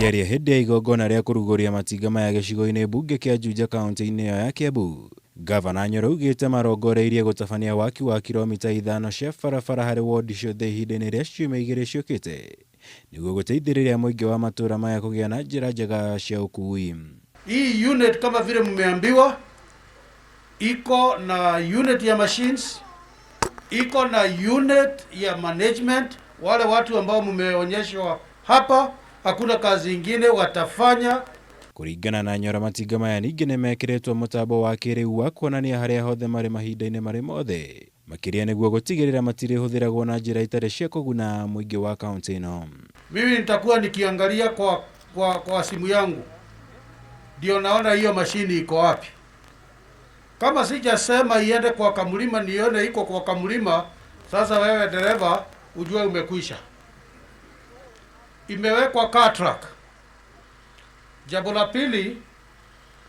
Akĩaria hĩndĩ ya igongona rĩa kũrugũria matinga maya gĩcigo-inĩ mbunge kĩa Juja kaunti-inĩ ĩyo ya Kiambu, Gavana Nyoro augĩte marongoreirie gũtabania waki wa kilomita 5 cia barabara harĩ wondi ciothe ihinda-inĩ rĩa ciumia 2 ciũkĩte nĩguo gũteithĩrĩria mũingĩ wa matũũra maya kũgĩa na njĩra njega cia ũkuui. Hii unit kama vile mmeambiwa iko na unit ya machines, iko na unit ya management. Wale watu ambao mmeonyeshwa hapa, hakuna kazi ingine watafanya. Kũringana na Nyoro, matinga maya ningĩ nĩ mekĩrĩtwo mũtambo wa kĩrĩu wa kuonania harĩa hothe marĩ mahinda-inĩ marĩ mothe, makĩria nĩguo gũtigĩrĩra matirĩhũthĩragwo na njĩra itarĩ cia kũguna mũingĩ wa kaunti ĩno. Mimi nitakuwa nikiangalia kwa simu yangu, ndio naona hiyo mashini iko wapi. Kama sijasema iende kwa Kamlima, nione iko kwa Kamlima, sasa wewe dereva ujue umekwisha. Imewekwa car track. Jambo la pili,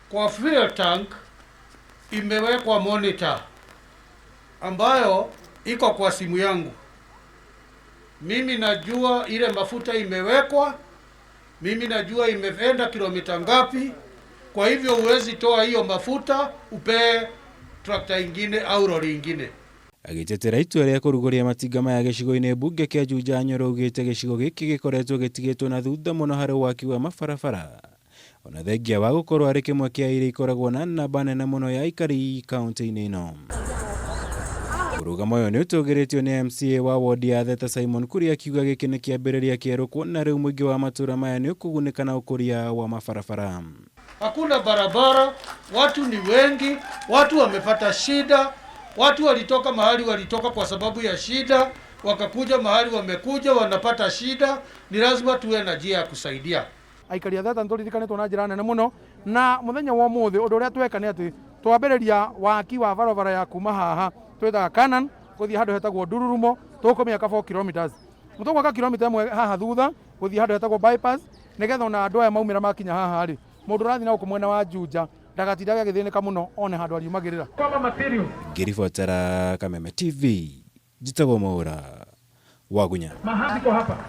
kwa fuel tank imewekwa monitor ambayo iko kwa simu yangu. Mimi najua ile mafuta imewekwa, mimi najua imeenda kilomita ngapi. Kwa hivyo huwezi toa hiyo mafuta upee trakta ingine au lori ingine. Agĩtetera itua rĩa kũrugũria matinga maya gĩcigo-inĩ mbunge kĩa Juja, Nyoro augĩte gĩcigo gĩkĩ gĩkoretwo gĩtigĩtwo na thutha mũno harĩ waki wa mabarabara, ona thengia wa gũkorwo arĩ kĩmwe kĩa iria ikoragwo na namba nene mũno ya aikari kaunti-inĩ ĩno. Mũrũgamo ũyũ nĩ ũtũgĩrĩtio nĩ MCA wa wodi ya Theta Simon Kuria, akiuga gĩkĩ nĩ kĩambĩrĩria kĩerũ kuona rĩu mũingĩ wa matũũra maya nĩ ũkũgunĩka na ũkũria wa mabarabara. Hakuna barabara, watu ni wengi, watu wamepata shida, watu walitoka mahali walitoka kwa sababu ya shida, wakakuja mahali wamekuja wanapata shida. Ni lazima tuwe na njia ya kusaidia. Aikari a Theta nĩtũririkanĩtwo na njĩra nene mũno, na mũthenya wa ũmũthĩ ũndũ ũrĩa tweka nĩ atĩ twambĩrĩria waki wa barabara ya kuma haha twĩtaga Canaan gũthiĩ handũ hetagwo Ndururumo, tũkũmĩaka 4 kilometers. Tũgwaka kilomita 1 haha thutha gũthiĩ handũ hetagwo bypass, nĩgetha ona andũ aya maumĩra makinya haha rĩ, mũndũ ũrathiĩ na gũkũ mwena wa Juja ndagatindage agĩthĩnĩka mũno one handũ ariumagĩrĩra. Ngĩribotera Kameme TV, njĩtagwo Mwaũra Wagunya.